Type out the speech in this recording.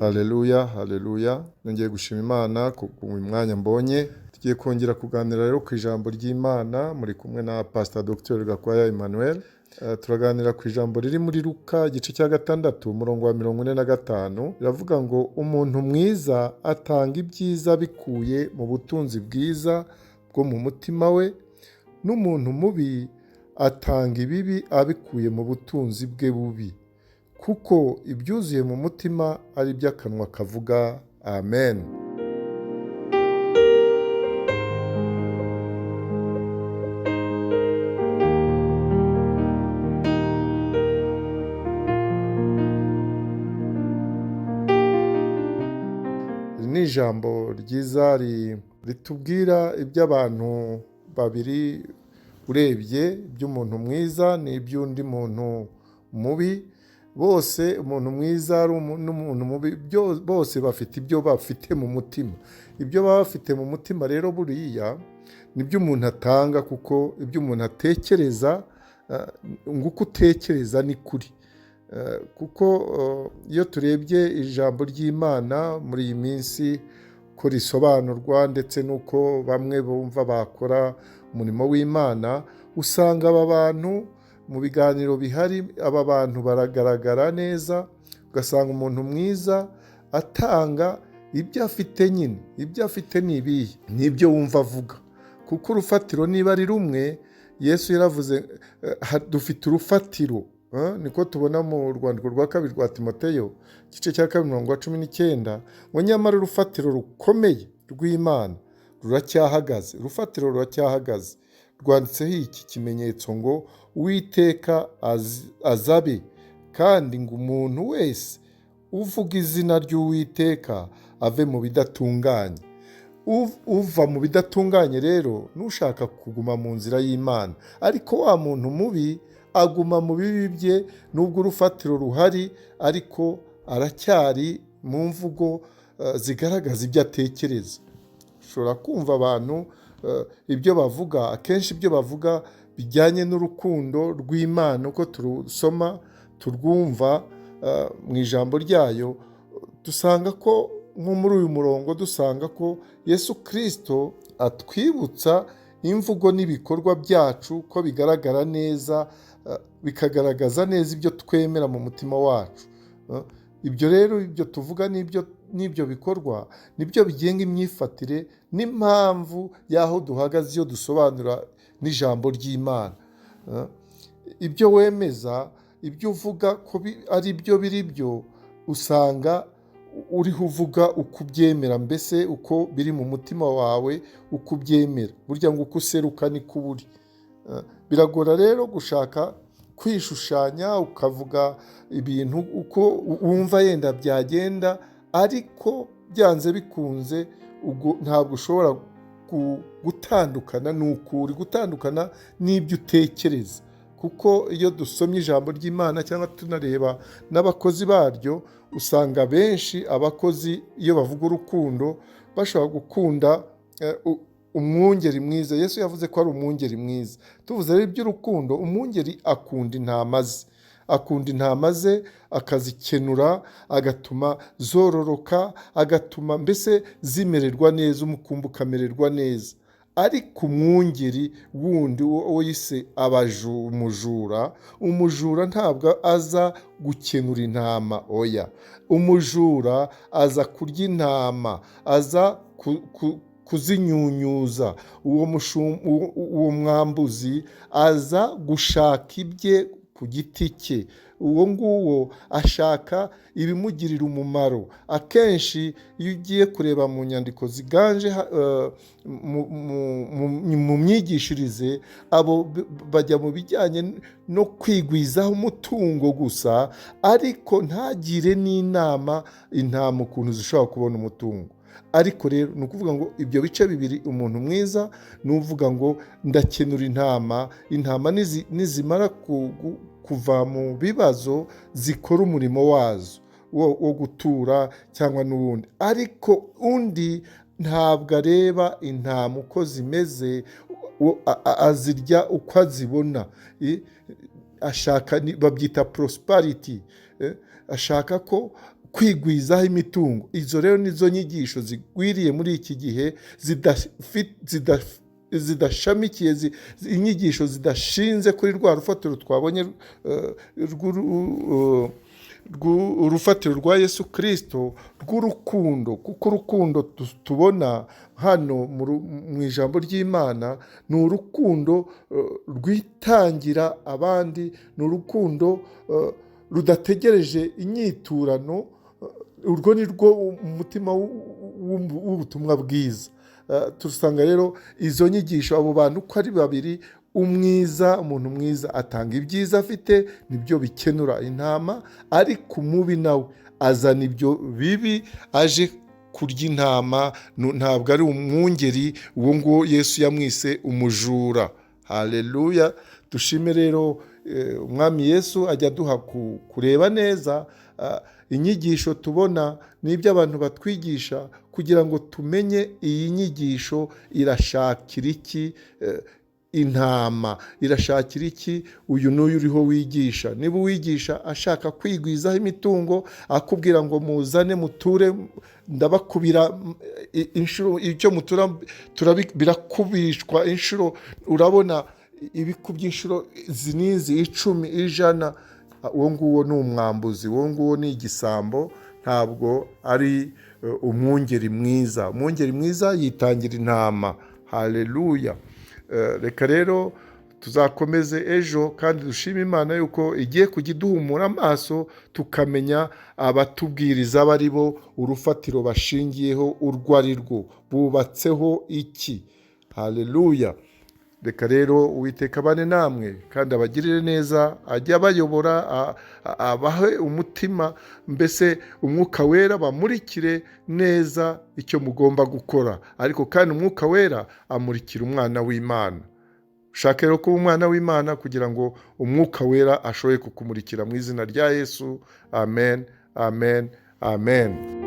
Haleluya, haleluya. Nongeye gushima Imana ku uyu mwanya mbonye. Tugiye kongera kuganira rero ku ijambo ry'Imana, muri kumwe na Pastor Dr. Gakwaya Emmanuel. Turaganira ku ijambo riri muri Luka igice cya 6 umurongo wa 45, riravuga ngo umuntu mwiza atanga ibyiza bikuye mu butunzi bwiza bwo mu mutima we, n'umuntu mubi atanga ibibi abikuye mu butunzi bwe bubi, kuko ibyuzuye mu mutima ari byo akanwa kavuga. Amen. Iri ni ijambo ryiza ritubwira iby'abantu babiri, urebye iby'umuntu mwiza n'iby'undi muntu mubi. Bose umuntu mwiza n'umuntu mubi, bose bafite ibyo bafite mu mutima. Ibyo baba bafite mu mutima rero buriya nibyo umuntu atanga, kuko ibyo umuntu atekereza, ngo uko utekereza ni kuri. Kuko iyo turebye ijambo ry'Imana muri iyi minsi ko risobanurwa ndetse n'uko bamwe bumva bakora umurimo w'Imana, usanga aba bantu mu biganiro bihari, aba bantu baragaragara neza, ugasanga umuntu mwiza atanga ibyo afite nyine. Ibyo afite ni ibihe? Ni ibyo wumva avuga, kuko urufatiro niba ari rumwe, Yesu yaravuze, dufite urufatiro. Niko tubona mu rwandiko rwa 2 rwa Timoteyo igice cya 2 umurongo wa 19, ngo nyamara urufatiro rukomeye rw'Imana ruracyahagaze. Urufatiro ruracyahagaze, rwanditseho iki kimenyetso ngo Uwiteka azabe, kandi ngo umuntu wese uvuga izina ry'Uwiteka ave mu bidatunganye. Uva mu bidatunganye rero n'ushaka kuguma mu nzira y'Imana, ariko wa muntu mubi aguma mu bibi bye, nubwo urufatiro ruhari ariko aracyari mu mvugo zigaragaza ibyo atekereza. Ushobora kumva abantu ibyo bavuga, akenshi ibyo bavuga bijyanye n'urukundo rw'Imana, uko turusoma turwumva mu ijambo ryayo, dusanga ko nko muri uyu murongo dusanga ko Yesu Kristo atwibutsa imvugo n'ibikorwa byacu ko bigaragara neza, bikagaragaza neza ibyo twemera mu mutima wacu. Ibyo rero, ibyo tuvuga n'ibyo bikorwa nibyo bigenga imyifatire n'impamvu y'aho duhagaze iyo dusobanura n'ijambo ry'Imana. Ibyo wemeza, ibyo uvuga ko ari byo biri byo, usanga uriho uvuga uko ubyemera, mbese uko biri mu mutima wawe uko ubyemera. Burya ngo uko useruka niko uba uri. Biragora rero gushaka kwishushanya ukavuga ibintu uko wumva yenda byagenda, ariko byanze bikunze ubwo ntabwo ushobora gutandukana n'uko uri, gutandukana n'ibyo utekereza. Kuko iyo dusomye ijambo ry'Imana cyangwa tunareba n'abakozi baryo, usanga benshi abakozi iyo bavuga urukundo bashobora gukunda umwungeri mwiza. Yesu yavuze ko ari umwungeri mwiza. Tuvuze rero iby'urukundo, umwungeri akunda intama ze, akunda intama ze akazikenura, agatuma zororoka, agatuma mbese zimererwa neza, umukumbi ukamererwa neza. Ariko umwungeri wundi wo yise umujura, umujura ntabwo aza gukenura intama, oya. Umujura aza kurya intama, aza kuzinyunyuza. Uwo mwambuzi aza gushaka ibye ku giti cye. Uwo nguwo ashaka ibimugirira umumaro. Akenshi iyo ugiye kureba mu nyandiko ziganje mu myigishirize, abo bajya mu bijyanye no kwigwizaho umutungo gusa, ariko ntagire n'inama intama ukuntu zishobora kubona umutungo. Ariko rero ni ukuvuga ngo ibyo bice bibiri, umuntu mwiza ni uvuga ngo ndakenura intama, intama nizimara kuva mu bibazo zikora umurimo wazo wo gutura cyangwa n'ubundi. Ariko undi ntabwo areba intama uko zimeze, azirya uko azibona. Ashaka, babyita prosperity. Ashaka ko kwigwizaho imitungo. Izo rero nizo nyigisho zigwiriye muri iki gihe, zidashamikiye, inyigisho zidashinze kuri rwa rufatiro twabonye, urufatiro rwa Yesu Kirisito rw'urukundo. Kuko urukundo tubona hano mu ijambo ry'Imana ni urukundo rwitangira abandi, ni urukundo rudategereje inyiturano. Urwo ni rwo umutima w'ubutumwa bwiza. Turasanga rero izo nyigisho, abo bantu uko ari babiri, umwiza, umuntu mwiza atanga ibyiza afite, nibyo bikenura intama, ariko umubi nawe azana ibyo bibi aje kurya intama. Ntabwo ari umwungeri uwo nguwo, Yesu yamwise umujura. Haleluya! Dushime rero Umwami Yesu ajya aduha kureba neza inyigisho tubona n'ibyo abantu batwigisha, kugira ngo tumenye iyi nyigisho irashakira iki intama, irashakira iki uyu n'uyu uriho wigisha. Niba uwigisha ashaka kwigwizaho imitungo, akubwira ngo muzane muture, ndabakubira inshuro icyo mutura, birakubishwa inshuro, urabona ibikubye inshuro izi n'izi, 10, 100, uwo nguwo ni umwambuzi, uwo nguwo ni igisambo, ntabwo ari umwungeri mwiza. Umwungeri mwiza yitangira intama. Haleluya! Reka rero tuzakomeze ejo, kandi dushime Imana yuko igiye kujya iduhumura amaso, tukamenya abatubwiriza abo ari bo, urufatiro bashingiyeho urwo ari rwo, bubatseho iki. Haleluya! Reka rero Uwiteka abane namwe kandi abagirire neza, ajye abayobora, abahe umutima, mbese Umwuka Wera bamurikire neza icyo mugomba gukora. Ariko kandi Umwuka Wera amurikira umwana w'Imana. Ushake rero kuba umwana w'Imana kugira ngo Umwuka Wera ashobore kukumurikira, mu izina rya Yesu. Amen, amen, amen.